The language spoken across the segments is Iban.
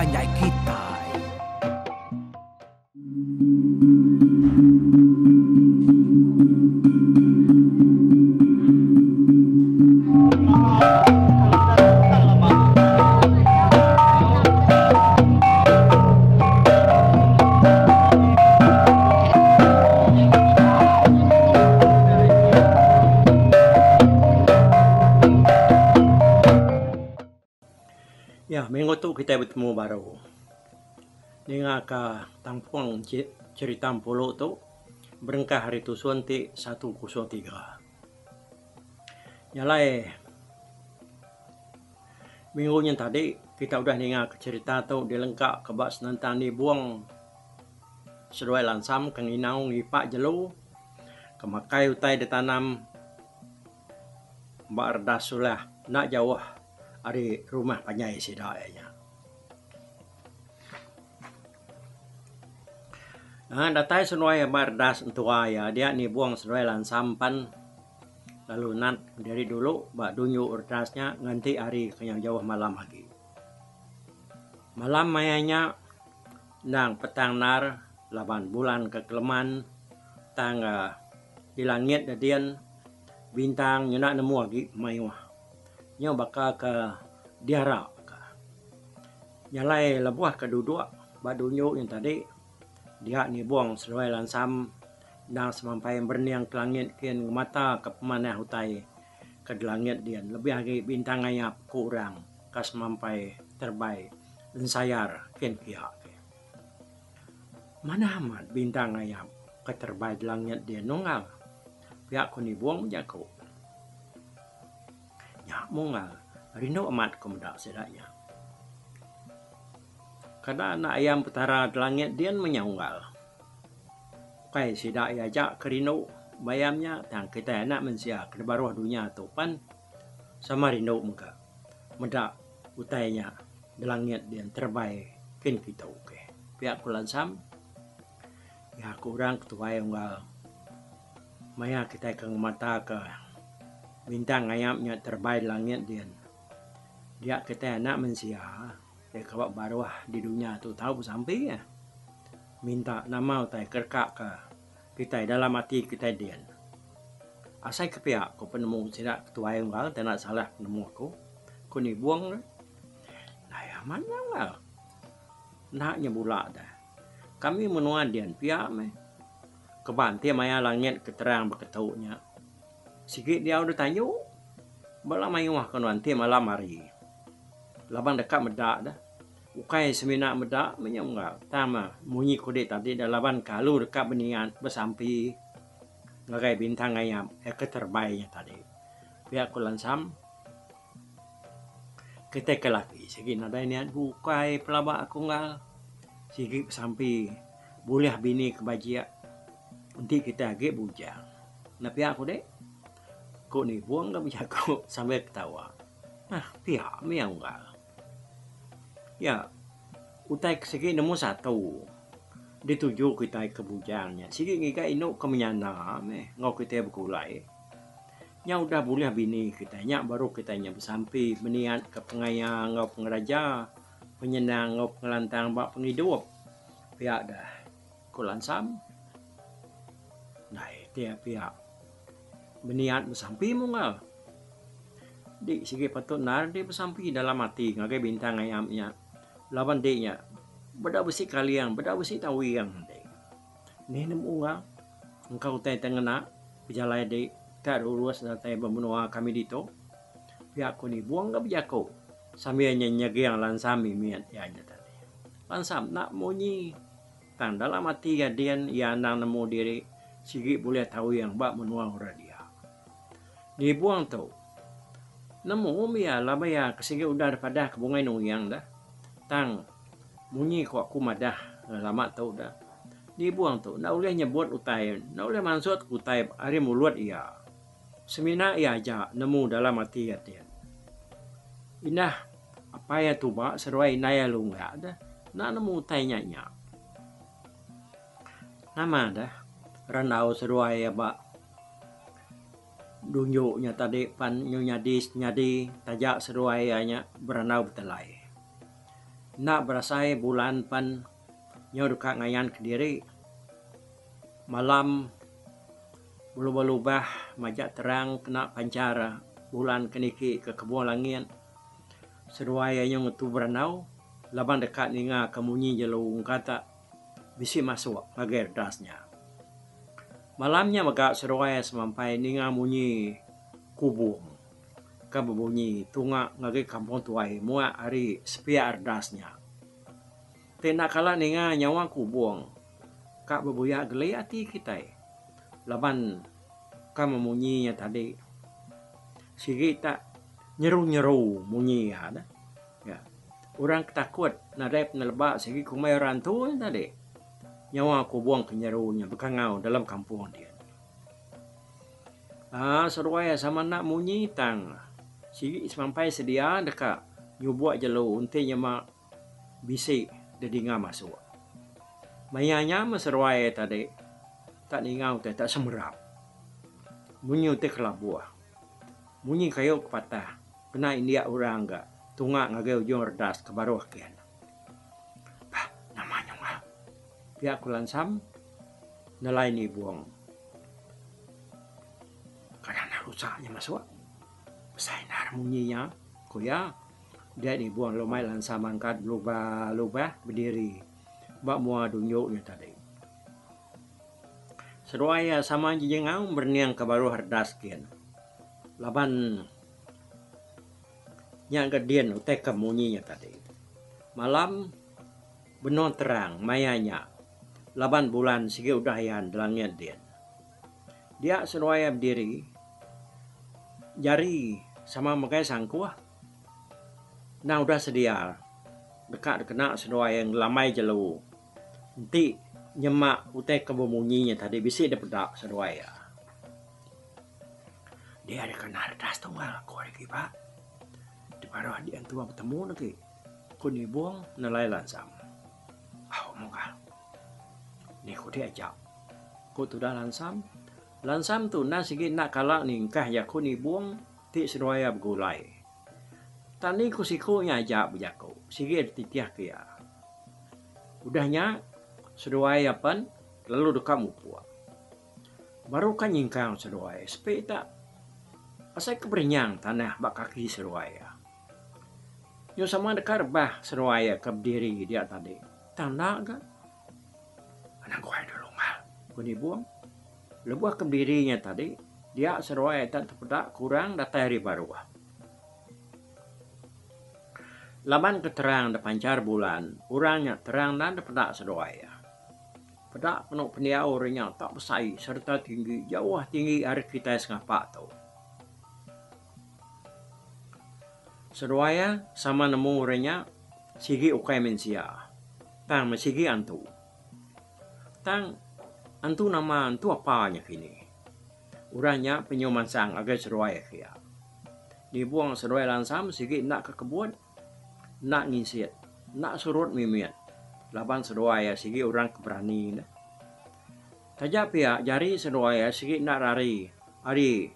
panjai kitai. Ya, minggu tu kitai betemu baru. Ninga ka tampung cherita Empulu tu berengkah ari tusun ti 103. Nya alai minggu nyin tadi kita udah ninga ka cherita tu dilengka ka ba senentang nibung seduai lansam ke nginau ngipa jelu ke makai utai ditanam ba redas sulah enda jauh ari rumah panjai sida iya nya. Aaa datai seduai ba redas entua iya dia nibung seduai lansam pan lalu nat diri dulu ba dunju redas nya nganti hari ke nyau jauh malam agi. Malam maya nya endang petang endar laban bulan ke keleman tang di langit dedin bintang nyenda nemu agi mayuh. Nyau baka ke diara ka. Nya alai lebuh ke duduk ba dunju nya tadi dia nibung seduai lansam endang semampai berening ke langit kin ngemata ke pemanah utai ke dilangit din lebih agi bintang ayap ku orang ke semampai terebai ensayar kin pia. Manah amat bintang ayap ke terebai dilangit din nunggal pia ku nibung jaku. Nya munggal rindu amat ku meda sida nya. Kada anak ayam petara delangit din meh nya unggal. Ukai sida iya aja ke rindu bayam nya tang kitai anak mensia ke dibaruh dunya tu pan sama rindu mega meda utai nya delangit din terebai kin kitu ke. Pia ku Lansam iya ku orang ketuai unggal. Maya kitai ke ngemataka bintang ngayap nya terebai langit din, dia kitai anak mensia ti kawa baruh di dunya tu tau besampi minta nama utai ke deka ke kitai dalam ati kitai din. Asai ke pia ku penemu sida ketuai unggal ti enda salah penemu aku, ku Nibong tu. Ai amat nya unggal. Enda nya bula deh. Kami menua din pia meh. Keba enti maya langit ke terang beketu nya. Sigi diau deh tanju bala mayuh ke nuan enti malam hari. Laban deka meda deh. Ukai semina meda meh nya unggal tang meh munyi kudi tadi deh laban ke alu deka beniat besampi ngagai bintang ayap ke terebai nya tadi. Pia ku Lansam. Kitai ke laki sigi nadai niat bukai pelaba aku unggal. Sigi besampi bulih bini ke bajik enti kitai agi bujang. Enda pia ku deh. Ku Nibong ga bejaku sambil ketawa. Nah pia mih unggal. Ya utai ke sigi nemu satu dituju kitai ke bujang nya sigi ngiga indu ke menyana meh enggau kitai begulai. Nya udah bulih bini kitai nya baru kitai nya besampi beniat ke pengaya enggau pengeraja, penyenang enggau pengelantang ba pengidup. Pia deh, ku Lansam. Ndai ti pia beniat besampi munggal. Di sigi patut endar di besampi dalam ati ngagai bintang ayam nya laban di nya beda bisi kaling beda bisi tawing. Nih nemu orang engka utai te ngena pejalai di ka rurus datai ba menua kami ditu. Pia ku Nibong ga bejaku sambil nya nyeging lansam mimit iya nya tadi. Lansam enda munyi tang dalam ati iya din iya anang nemu diri sigi bulih tawing ba menua orang dia. Nibong tu nemu iya laban iya ke sigi udah dipadah ke Bungai Nuing dah tang Munyi ku aku madah lama tu da. Nibung tu enda ulih nyebut utai, enda ulih mansut ke utai ari mulut iya. Semina iya aja nemu dalam ati iya tin. Indah apai iya tuba seduai indai iya lungga deh enda nemu utai nya nya. Nama deh randau seduai iya ba dunju nya tadi pan nyu nyadi nyadi taja seduai iya nya berandau betelai. Enda berasai bulan pen nyau deka ngayan kediri. Malam belubah-lubah majak terang kena panchar bulan ke niki ke kebung langit. Seduai iya nyau ngetu berandau laban deka ninga ke munyi jelu engka ta bisi masuk ngagai redas nya. Malam nya mega seduai iya semampai ninga munyi kubung ke bebunyi tunga ngagai kampung tuai muak ari sepiak redas nya. Ti enda kala ninga nyawa kubung ka bebuya geli ati kitai laban ka memunyi nya tadi sigi ta nyeru-nyeru munyi iya dah. Ya. Orang ke takut nadai peneleba sigi kumbai orang antu nya tadi. Nyawa kubung ke nyeru nya bekangau dalam kampung dia. Aaa seduai sama enda munyi tang sigi semampai sedia deka nyubuk jelu enti nyema bisi dedinga masuk. Maya nya meh seduai tadi tak ninga utai tak semerap. Munyi utai kelabuh. Munyi kayu ke patah kena india orang ga tunga ngagai ujung redas ke baruh kin. Bah nama nyungah pia ku Lansam nelai nibung. Kadang enda rusak nya masuk. Besai endar munyi nya ku iya. Dia nibung lalu mai Lansam angkat belubah lubah bediri ba mua dunju nya tadi. Seduai iya sama jejengau merening ke baruh redas gin laban nya ga din utai ke munyi nya tadi. Malam benung terang maya nya laban bulan sigi udah ayan delangit din. Dia seduai iya bediri jari sama megai sangkuh endang udah sedia deka dikena seduai iya ngelambai jelu. Enti nyema utai ke bemunyi nya tadi bisi dep peda seduai iya. Dia deka kena redas tunggal aku ari kiba. Dibaruh adi entua betemu ne agi ku Nibong nelai Lansam. Au munggal. Ni ku ti aja. Ku tudah Lansam. Lansam tu enda sigi enda kala ningkah jaku Nibong ti seduai iya begulai. Tang ni ku siku nya aja bejaku, sigi dititih ke iya. Udah nya, seduai iya pen lalu deka mupuk. Baru ka nyingkang seduai sepi ta asai ke berinyang tanah ba kaki seduai iya. Nyu sama deka rebah seduai iya ke bediri dia tadi. Tang enda ga. Anang guai dulu ngal, ku Nibong. Lebuh ke bediri nya tadi, dia seduai ita tepeda kurang datai ari baruh. Laban ke terang da panchar bulan, orang nya terang enda dipeda seduai iya. Peda penu pendiau orang nya tak besai sereta tinggi jauh tinggi ari kitai sengapa tu. Seduai iya sama nemu orang nya sigi ukai mensia tang meh sigi antu. Tang antu nama antu apa nya kini. Orang nya penyu mansang ngagai seduai akia. Nibung seduai lansam sigi enda ke kebut, enda nginsit, enda surut mimit laban seduai iya sigi orang ke berani ne. Taja pia jari seduai iya sigi enda rari ari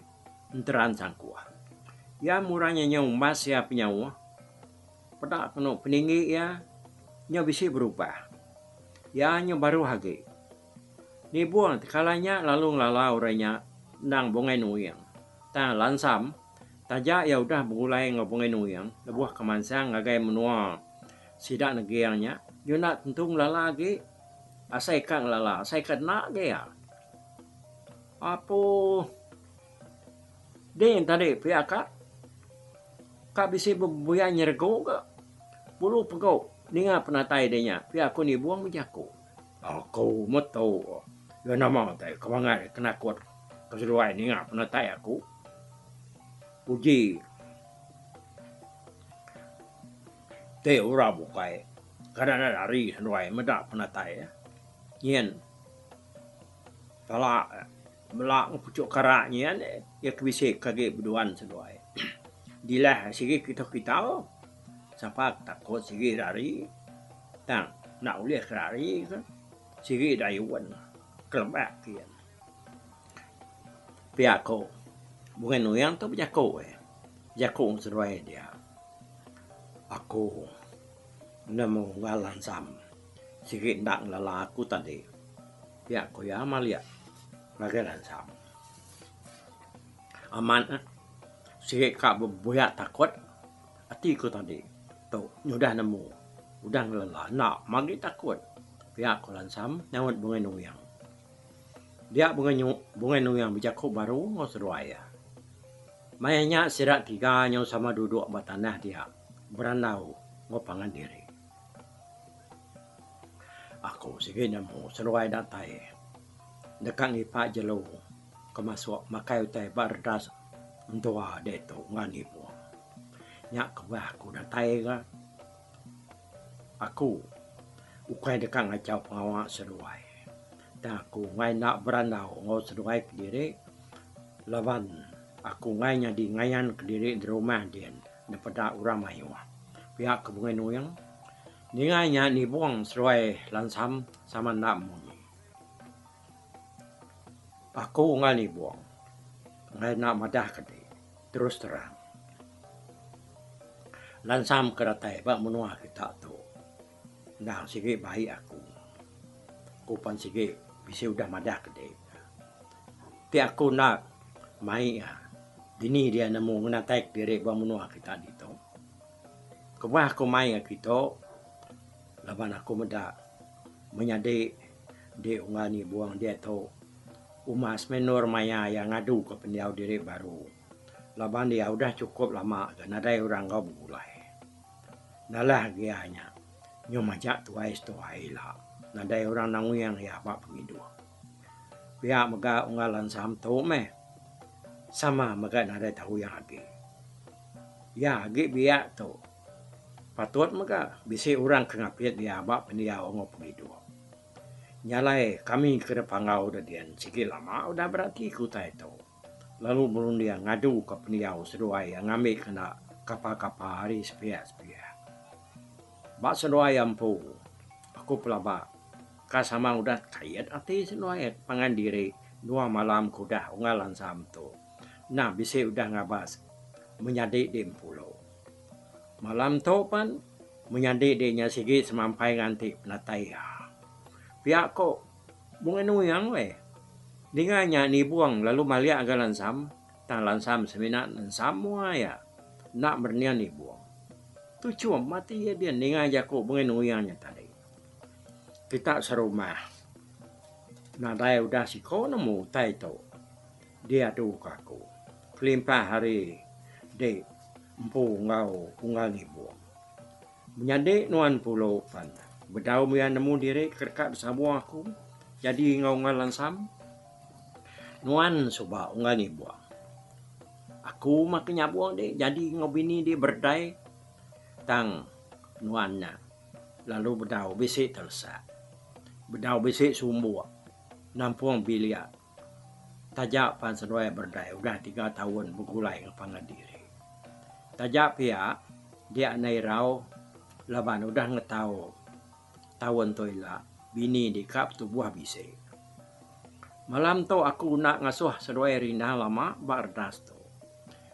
enteran sangkuh. Iya murah nya nyau umbas iya penyauh. Peda kenu peninggi iya nyau bisi berubah. Iya nyau baruh agi. Nibung tekala nya lalu ngelala orang nya endang Bungai Nuing. Tang Lansam, taja iya udah begulai enggau Bungai Nuing lebuh ke mansang ngagai menua sida Neging nya, nyau enda tentu ngelala agi. Asai ka ngelala, asai ka enda agi iya. Apuh. Ding tadi pia ka. Ka bisi bebuya nyeregu ga. Bulu pegu ninga penatai deh nya pia ku Nibung bejaku. Aku metu iya nama tai ke bangat kenakut ke seduai ninga penatai aku. Uji ti orang bukai kada enda lari seduai meda penatai iya. Nyin pala. Mela puchuk kara nyin iya ke bisi ke agi beduan seduai. Dilah sigi kitu kitau sapa ke takut sigi rari tang enda ulih ke rari ke sigi dayun kelebak kiyen. Pia ko Bungai Nuyang tu bejaku eh. Bejaku ngan seduai dia. Aku. Nemu enggau Lansam sigi enda ngelala aku tadi, pia ku iya malik ngagai Lansam. Amat eh, sigi ka bebuya takut ati ku tadi tu nyudah nemu udah ngelala enda magi takut, pia ku Lansam nyaut Bungai Nuing. Dia Bungai Bungai Nuing bejaku baru enggau seduai iya. Maya nya sida tiga nyau sama duduk ba tanah dia. Berandau enggau pangan diri. Aku sigi nemu seduai datai deka ngipa jelu ke masuk makai utai ba redas entua ditu enggau nibung. Nya kebuah aku datai ga. Aku ukai deka ngachau pengawa seduai. Tang aku enggai enda berandau enggau seduai kediri laban aku enggai nyadi ngayan kediri derumah din. Dipeda orang mayuh. Pia ke Bungai Nuing, ninga nya nibung seduai Lansam sama enda munyi. Aku enggau nibung enggai enda madah ke ti terus terang. Lansam ke datai ba menua kita tu endang sigi bai aku. Aku pan sigi bisi udah madah ke ti. Ti aku enda mai iya, dini dia nemu ngenatai kediri ba menua kita ditu. Kebuah aku mai iya kitu laban aku meda menyadi di Unggal Nibong diatu umas meh endur maya iya ngaduka pendiau diri baru laban iya udah chukup lama ga nadai orang enggau begulai. Nalah agi iya nya nyau majak tuai setuai ila nadai orang nanguing iya ba pengidup. Pia mega unggal Lansam tu meh sama mega nadai tau iya agi. Iya agi biak tu patut mega bisi orang ke ngapit iya ba pendiau enggau pengidup. Nya alai kami ke da panggau da din sigi lama udah berati ke utai tu lalu berunding ngadu ka pendiau seduai iya ngambi ke enda kapa-kapa ari sepiak-sepiak. Ba seduai iya empu aku pelaba ka sama udah kait ati seduai pangan diri dua malam ke udah unggal Lansam tu enda bisi udah ngabas menyadi di Empulo. Malam tu pan menyadi di nya sigi semampai nganti penatai iya. Pia ko Bungai Nuing weh. Ninga nya nibung lalu malik ngagai Lansam tang Lansam semina nensam mua iya enda merening nibung. Tuchum ati iya din ninga jaku Bungai Nuing nya tadi. Kita serumah nadai udah siko nemu utai tu diadu ka aku kelimpah ari di empu enggau unggal nibung. Menyadi nuan pulo pan bedau maya nemu diri ke deka besabung aku jadi enggau unggal lansam. Nuan suba unggal nibung. Aku mah ke nyabung di jadi enggau bini di berdai tang nuan nya. Lalu bedau bisi telesak. Bedau bisi sumbuk nampung bilik taja pan seduai berdai udah tiga taun begulai enggau pangan diri. Taja pia dia enda irau laban udah ngetau taun tu ila bini deka betubuh bisi. Malam tu aku enda ngasuh seduai rindang lama ba redas tu.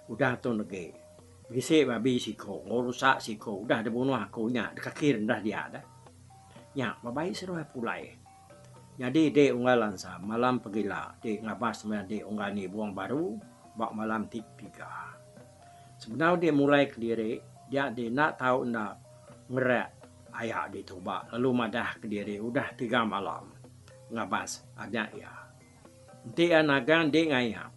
Udah tu negi. Bisi babi siko enggau rusa siko udah dibunuh aku nya dikaki rendah dia deh. Nya bebai seduai pulai. Nyadi dik unggal lansa malam pegila dik ngabas meh dik unggal nibung baru ba malam ti tiga. Sebedau dik mulai kediri dia dik enda tau enda ngerak aya dik tuba lalu madah kediri udah tiga malam ngabas anak iya. Enti iya nagang dik ngayap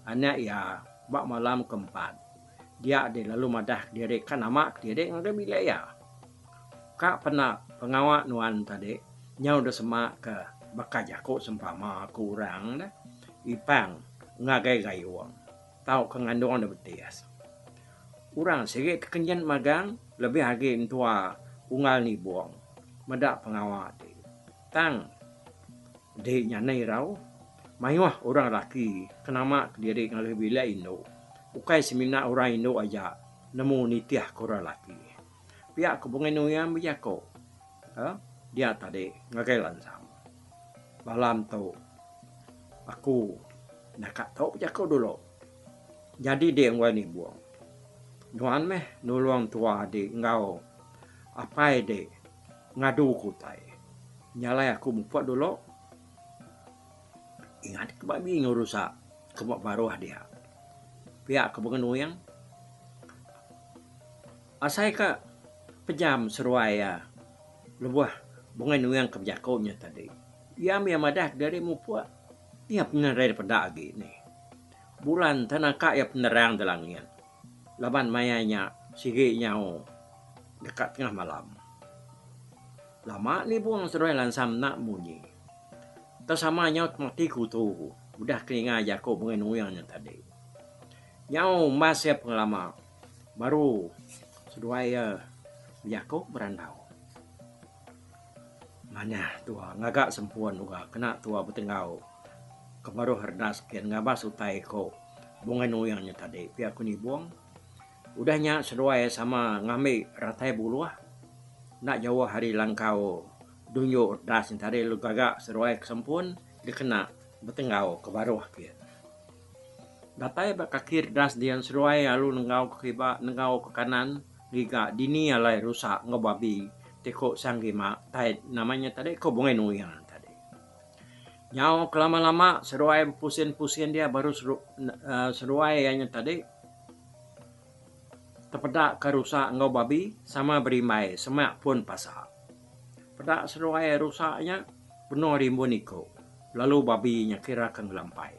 anak iya ba malam ke empat dia deh lalu madah kediri ka nama kediri ngagai bilik iya. Ka penda pengawa nuan tadi nyau deh sema ke baka jaku sempama ku orang deh ipang ngagai gayung tauka ngandung deh betis. Orang sigi tekenyit magang lebih agi entua unggal nibung meda pengawa ti. Tang di nya nai irau, mayuh orang laki ke nama kediri ngalih bilik indu ukai semina orang indu aja nemu nitih ke orang laki. Pia ke Bungai Nuyang bejaku dia tadi ngagai Lansam. Malam tu aku naka tu bejaku dulu. Nyadi di enggau nibung. Nuan meh nulung tua di enggau. Apai dek ngadu ke utai. Nya alai aku mupuk dulu. Ingat ke babi enggau rusa ke ba baruh dia. Pia ke bengenuing. Asai ka pejam seruai iya lebuh Bungai Nuing ke bejaku nya tadi. Iya mih madah kediri mupuk. Iya penerai peda agi nih. Bulan te naka iya penerang da langit laban maya nya sigi nyau deka tengah malam. Lama nibung seduai lansam enda munyi. Tau sama nyau temati kutu udah ke ninga jaku Bungai Nuing nya tadi. Nyau umbas iya pengelama baru seduai iya bejaku berandau. Manah tua ngaga sempun uga kena tua betenggau ke baruh redas kin ngabas utai ko Bungai Nuing nya tadi pia ku Nibong. Udah nya seduai sama ngambi ratai buluh enda jauh ari langkau dunju redas nya tadi lalu gaga seduai ke sempun dikena betenggau ke baruh kin. Datai ba kaki redas dian seduai lalu nenggau ke kiba nenggau ke kanan ngiga dini alai rusa enggau babi ti ku Sang Gima tai nama nya tadi ku Bungai Nuing tadi. Nyau ke lama lama seduai bepusin pusin dia baru seduai iya nya tadi tepeda ka rusa enggau babi sama berimbai semak pun pasa. Peda seduai rusa nya benung rimbun iku lalu babi nya kira ke ngelampai.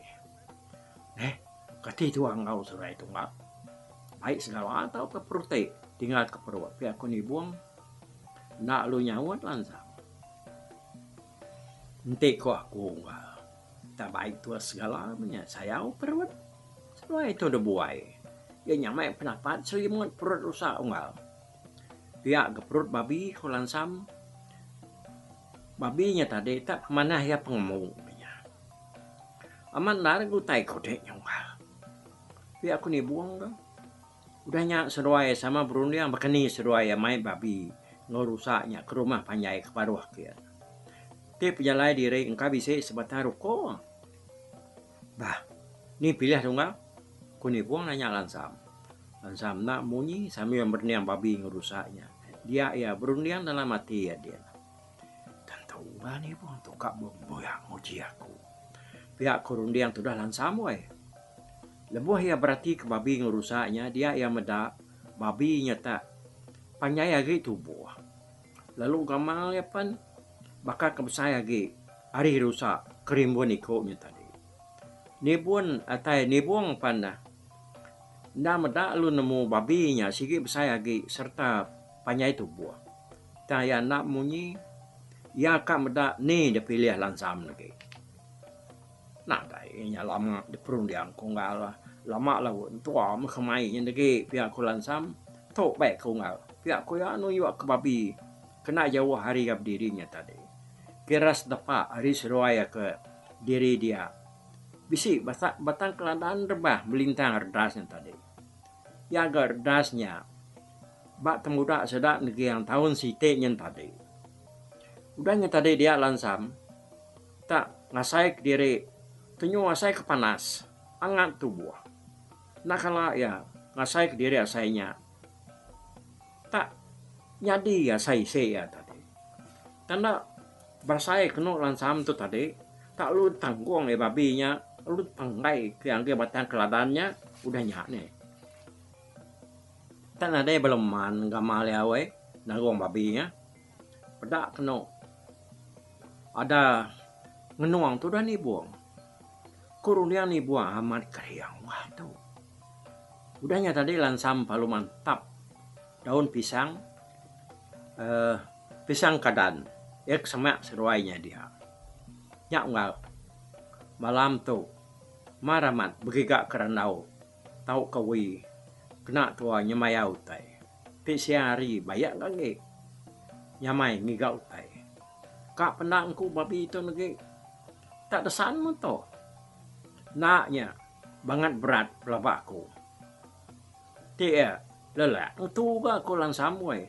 Neh, kati tua enggau seduai tungga. Baik segala tauka peruti tinggal ke perut pia ku Nibong enda lalu nyaut lansang. Enti ku aku enggau tak baik tua segala meh nya sayau perut seduai tu dibuai. Iya nya meh penapat selimut perut rusa unggal. Pia ga perut babi ku lansam. Babi nya tadi tak pemanah iya pengemu nya. Amat endar ga utai ke udik nya unggal. Pia ku nibung ga. Udah nya seduai sama berunding baka ni seduai iya mai babi enggau rusa nya ke rumah panjai ke baruh kin. Ti pejalai diri engka bisi sebatang ruko. Bah, ni pilih tu unggal? Ku nibung nanya Lansam. Lansam enda munyi sambil merening babi enggau rusa nya. Dia iya berunding dalam ati iya din. Tentu ba nibung tu ka bebuyang nguji aku. Pia ku runding tudah Lansam weh. Lebuh iya beratika babi enggau rusa nya dia iya meda babi nya tak panjai agi tubuh. Lalu gamal iya pen baka ke besai agi ari rusa ke rimbun iku nya tadi. Nibun atai nibung pen enda meda lalu nemu babi nya sigi besai agi sereta panjai tubuh. Tang iya enda munyi, iya ka meda ni dipilih Lansam lagi. Nadai nya lama diperunding ku unggal. Lama laun tua meh kemai nya lagi pia ku Lansam. Tu baik ku unggal. Pia ku iya nuyuk ke babi kena jauh ari iya bediri nya tadi. Kira sedepa ari seduai iya ke diri dia. Bisi batang keladan rebah melintang redas nya tadi. Iya ga redas nya ba temuda sida neging taun siti nyen tadi. Udah nya tadi dia Lansam tak ngasai kediri tenyu asai ke panas angat tubuh. Enda kala iya ngasai kediri asai nya tak nyadi asai isi iya tadi. Tanda berasai kenu Lansam tu tadi tak lalu ditanggung iya babi nya lalu dipanggai ke agi batang keladan nya udah nya nih. Tak nadai beleman gamal iya weh nanggung babi nya. Peda kenu ada ngenung tudah nibung. Ku runding nibung amat kering wah tu. Udah nya tadi lansam lalu mantap daun pisang uhh pisang kadan iya ke semak seduai nya dia. Nya unggal malam tu mar amat begiga ke randau. Tauka wi kena tua nyemaya utai. Ti siang hari bayak ga agi nyamai ngiga utai. Ka penda engku babi tu negi tak desan mun tu. Enda nya bangat berat pelaba aku. Ti iya lelak ngetu ga ku Lansam weh.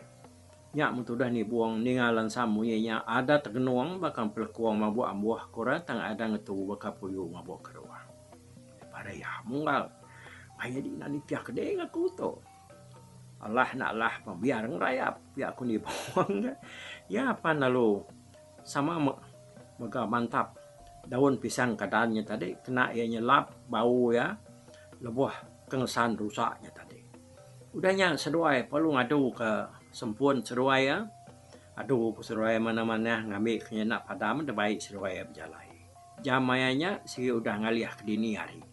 Nya mun tudah nibung ninga Lansam munyi nya ada tegenung baka empelekung mabuk ambuh ku orang tang ada ngetu baka puyu mabuk keruh. Parai iya munggal. Ai nyadi enda nitih ke ding aku tu. Alah enda alah pun biar ngerayap pia ku Nibong ga. Iya pan lalu sama mega mantap daun pisang kadan nya tadi kena iya nyelap bau iya lebuh ke ngesan rusa nya tadi. Udah nya seduai perlu ngadu ke sempun seduai iya. Adu ku seduai manah-manah ngambi ke nya enda padam dibai seduai iya bejalai. Jam maya nya sigi udah ngalih ke dini hari.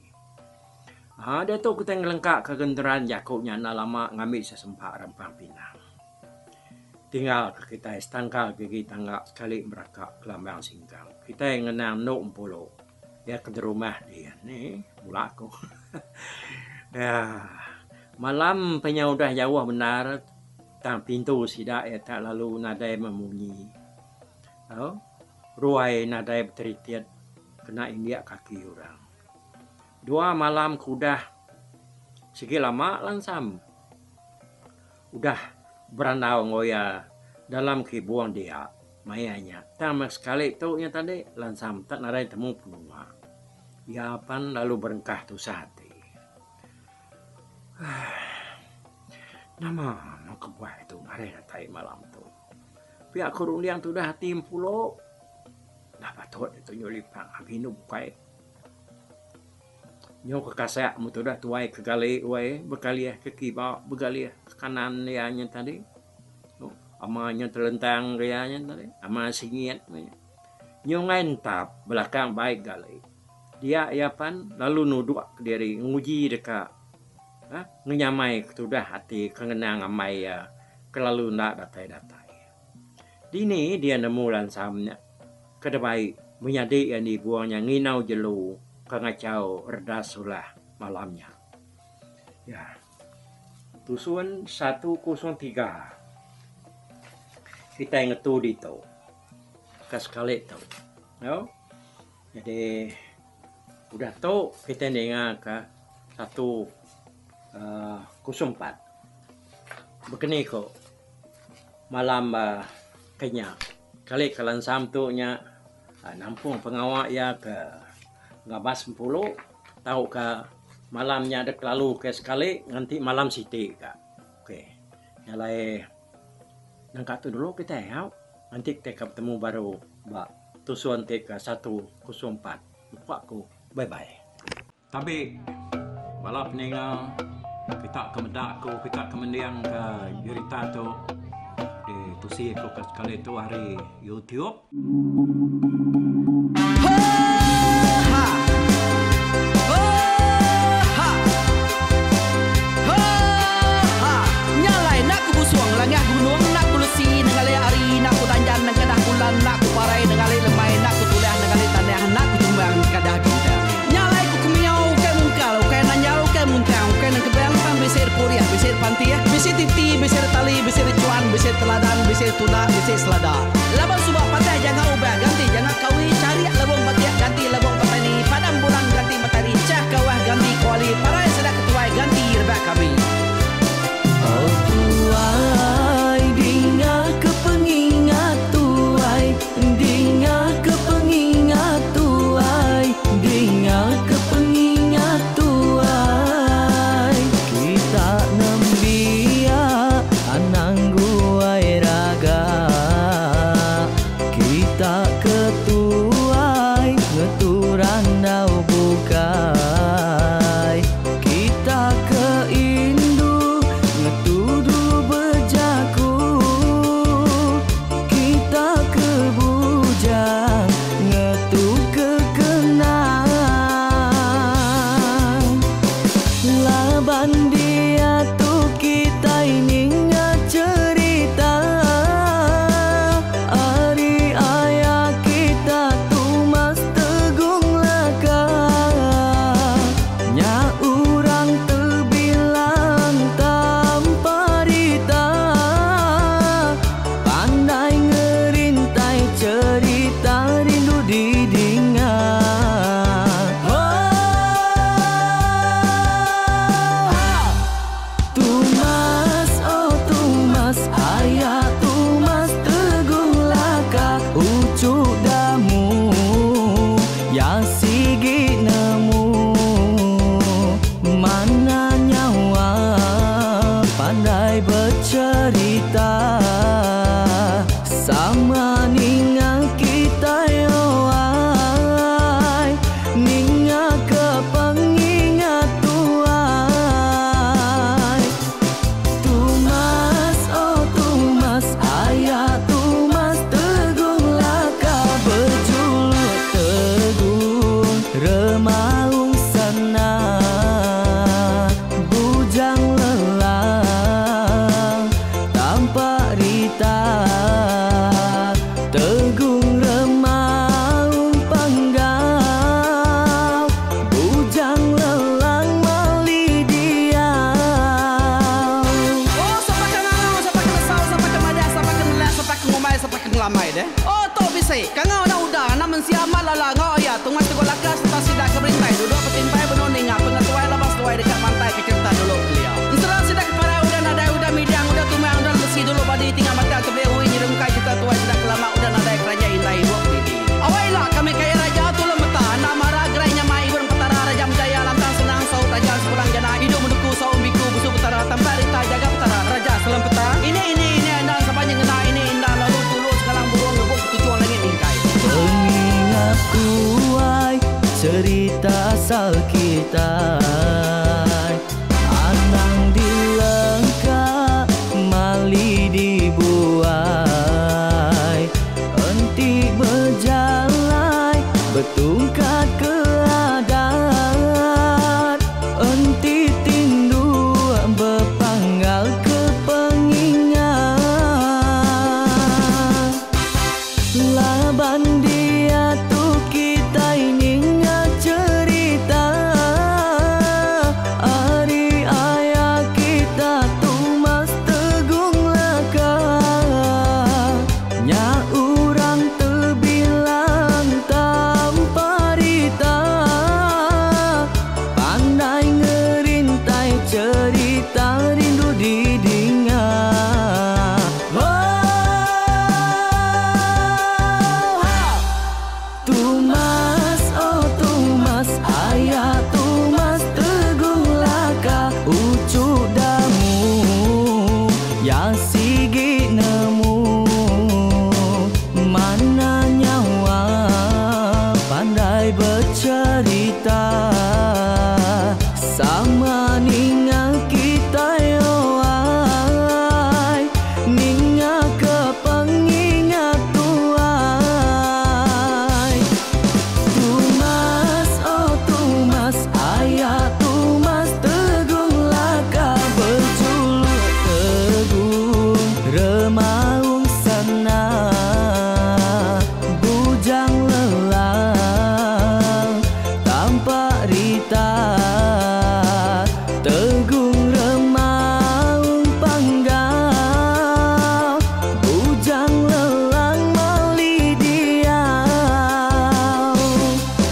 Haa diatu kitai ngelengka ke genteran jaku nya enda lama ngambi sesempa rempang pinang. Tinggal ke kitai setangkal gigi tangga sekali meraka kelambang singkang. Kitai ngenang endu empulu iya ke derumah dian nih bula ku. Yaa malam pe nya udah jauh bendar tang pintu sida iya tak lalu nadai memunyi. Au ruai nadai beteritit kena indik kaki orang. Dua malam ke udah sigi lama lansam udah berandau enggau iya dalam kibung dia maya nya. Tang meh sekali tu nya tadi lansam tak nadai temu penunga. Iya pan lalu berengkah tusah ati. Nama meh kebuah tu nadai datai malam tu. Pia ku runding tudah ati empulo. Enda patut ditu nyu lipak agi inu bukai. Nyu ke kasak mu tudah tuai ke gali wai bekalih ke kiba begalih ke kanan iya nya tadi. Ama nyu telentang iya nya tadi ama singit. Nyu enggai entap belakang bai gali. Dia iya pan lalu nudok kediri nguji deka uhh ngenyamai ke tudah ati ke ngenang ambai iya ke lalu enda datai-datai. Dini dia nemu lansam nya ke dibai menyadi iya nibung nya nginau jelu ke ngachau redas ulah malam nya. Ya. Tusun 103 kitai ngetu ditu ke sekali tu. Au. Jadi udah tu kitai ninga ka 104. Bekeni ko malam ke nya kali ke lansam tu nya nampung pengawa iya ke ngabas empulu tauka malam nya dek kelalu ke sekali nganti malam siti ka. Okey nya alai nangka tu dulu kitai au. Enti kitai ka betemu baru ba tusun ti ke 104. Lepa ku. Bye bye. Tabi bala peninga kita ke meda aku kita ke mending ke jerita tu di tusi aku ke sekali tu ari YouTube. rita Sama ninga kitai oh ai Ninga ke pengingat tuai Tumas oh tumas aya tumas tegung laka Bejuluk tegung remaung sana Bujang lelang tampak rita Tegung remaung panggau Bujang lelang mali diau. Oh sapa ke ngangau sapa ke nesau sapa ke madah sapa ke nelak sapa ke ngumbai sapa ke ngelamai deh. Oh tu bisi kangau anak uda anak mensia amat lala enggau aya tungai tegul laka sereta sida ke berintai duduk betimpai benung ninga pengetuai laban seduai deka mantai ke cherita dulu kelia. Ensera sida ke parai udah nadai udah midang udah tumang udah lemesi dulu badi tinggal batang tebeli ui nyerungkai cherita tuai sida ke lama udah nadai keranjai indai ibuk didi. Awai ila kami kaya raja tulung meta enda mara gerai nyamai ibun petara raja menjaya lantang senang saut raja sepulang jana idup menuku saum biku busu petara tampak rita jaga petara raja selempeta ini ini ini enda sapa nyengena ini enda lalu tulu sekalang burung ngebuk ketuchung langit mingkai. Pengingat kuai cerita asal kitai Anang dilengka mali dibuai Enti bejalai betungkat ke adat Enti tindu bepanggal ke pengingat Laban diatu kitai ninga cherita ari aya kita Tumas Tegung Laka Nya orang tebilang tanpa rita Pandai ngerintai cherita rindu didinga Oh ha! Tumas oh tumas aya tumas Tegung Laka uchu damu ya sigi nemu Mana nyawa pandai becerita Sama ninga kitai oh ai Ninga ke pengingat tuai Tumas oh tumas aya tumas Tegung Laka Bejuluk tegung remaung sana Bujang lelang tampak rita Tegung remaung panggau Bujang lelang mali diau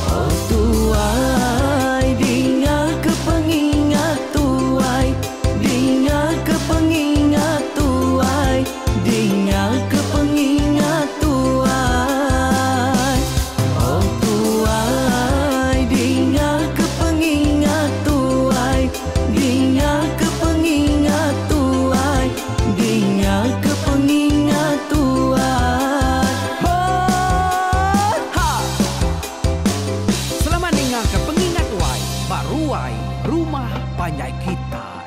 Oh tuai dinga ke pengingat tuai Dinga ke pengingat tuai Dinga ke pengingat tuai Oh tuai dinga ke pengingat tuai Dinga ke pengingat tuai Dinga ke pengingat tuai Ho Ha! Selamat ninga ke pengingat tuai ba ruai rumah panjai kita.